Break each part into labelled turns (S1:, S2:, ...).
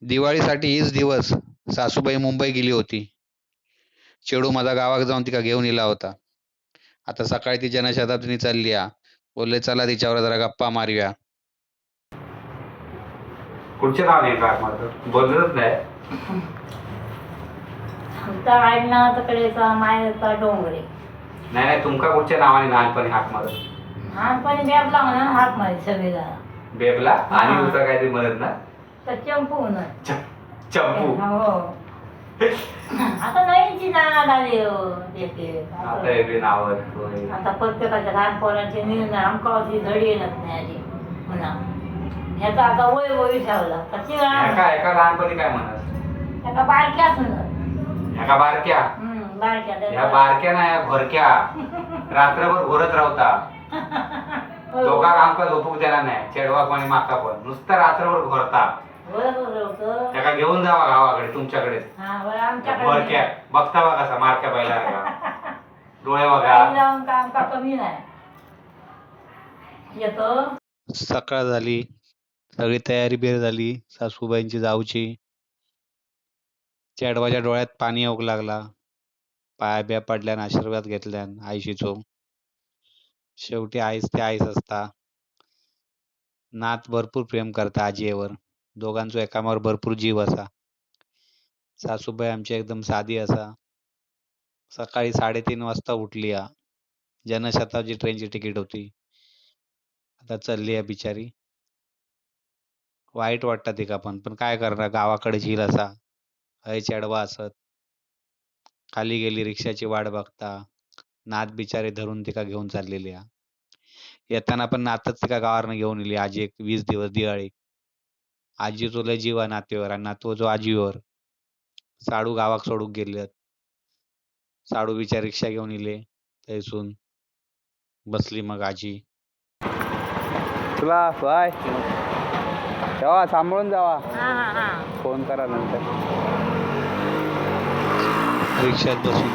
S1: दिवाळीसाठी हीच दिवस सासूबाई मुंबई गेली होती. चेडू माझा गावाक जाऊन तिका घेऊन इला होता. आता सकाळी ती जनशताब्दीनी चालली हा. बोलले चला तिच्यावर जरा गप्पा मारूया.
S2: कुठच्या नावाने हाक मारतो? बोलतच नाही.
S3: आमचा आडनाव तकडेचा माहेरचा डोंगरे.
S2: नाही नाही, तुमका कुठच्या नावाने लहानपणी हाक मारत?
S3: लहानपणी बेबला म्हणा हाक मारी सगळेजण.
S2: बेबला आणि
S3: हा.
S2: दुसरा काहीतरी म्हणत ना?
S3: तर चंपू म्हणत.
S2: चंपू.
S3: हो, आता नवीनची नाव आली हो देते.
S2: आता वेगळी नाव आहेत.
S3: आता प्रत्येकाच्या लहान पोरांचे निर्णय आमका होती धडी येणार नाही आधी म्हणा. ह्याचा आता वय विसावला तशी.
S2: ह्याका एका लहानपणी काय म्हणत?
S3: त्याका बारक्याच म्हणत.
S2: ह्याका बारक्या?
S3: बारक्या
S2: ह्या
S3: त्याचा.
S2: बारक्या ना, ह्या घोरक्या, रात्रभर घोरत राहता.
S3: हो.
S2: दोघांक आमका झोपूक देणार नाही, चेडवाक आणि माका पण. नुसतं रात्रभर घोरता.
S3: बरोबर होतं.
S2: त्याका घेऊन जावा गावाकडे तुमच्याकडे.
S3: हा बरं, आमच्याकडे.
S2: घोरक्या बघता बा कसा मारक्या पाहिला का डोळे बघा.
S3: गावी जाऊन काम का कमी नाही येतो.
S1: सकाळ झाली, सगळी तयारी बियारी झाली सासूबाईंची जाऊची. चेडवाच्या डोळ्यात पाणी येऊक लागला. पाया बिया पडल्यान, आशीर्वाद घेतल्यान आईशीचो. शेवटी आईच ते आईच असता. नात भरपूर प्रेम करता आजयेवर. दोघांचो एकामावर भरपूर जीव असा. सासूबाई आमची एकदम साधी असा. सकाळी 3:30 वाजता उठली हा. जनशताब्दी ट्रेनची तिकीट होती. आता चालली आहे बिचारी. वाईट वाटतं तिका पण, पण काय करणार, गावाकडे झील असा. हय चेडवा असत. खाली गेली रिक्षाची वाट बघता. नात बिचारी धरून तिका घेऊन चाललेली हा. येताना पण नातच तिका गावावरनं घेऊन इली आजी एक 20 दिवस दिवाळी. आजीचो लय जीव आहे नातीवर आणि नातवाचो आजीवर. साडू गावाक सोडूक गेलेत. साडू बिचारी रिक्षा घेऊन इले थंयसून. बसली मग आजी.
S2: तुला बाय, तेव्हा सांभाळून जावा.
S3: हा हा हा.
S2: फोन करा नंतर.
S1: रिक्षात बसून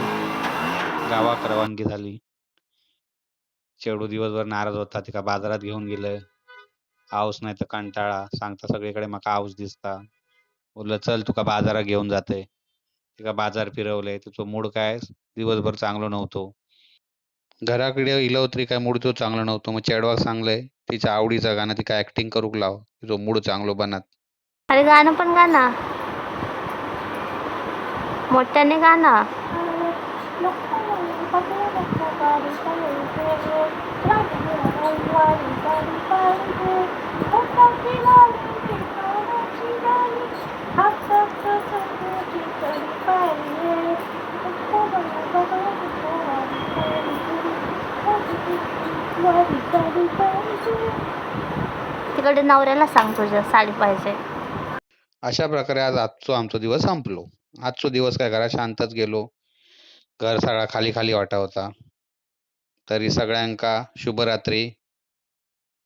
S1: गावाक रवानगी झाली. चेडू दिवसभर नाराज होता. तिका बाजारात घेऊन गेलं. आऊस नाही तर कंटाळा. सांगता सगळीकडे माका आऊस दिसता. बोललं चल तुका बाजारात घेऊन जाते. तिका बाजार फिरवले. तिचो मूड काय दिवसभर चांगलो नव्हतो. घराकडे इलो तरी काय मूड तो चांगलो नव्हतो. मग चेडवाक सांगलंय तिच्या आवडीचा गाणं तिका ऍक्टिंग करूक लाव, तिचो मूड चांगलो बनात.
S4: अरे गाणं पण गा ना, मोठ्याने गा ना. तिकडे नवऱ्याला सांग तुझ्या साडी पाहिजे.
S1: अशा प्रकारे आज आजचो आमचो दिवस संपलो. आजचो दिवस काय घरात शांतच गेलो. घर सगळा खाली खाली वाटा होता. तरी सगळ्यांका शुभरात्री.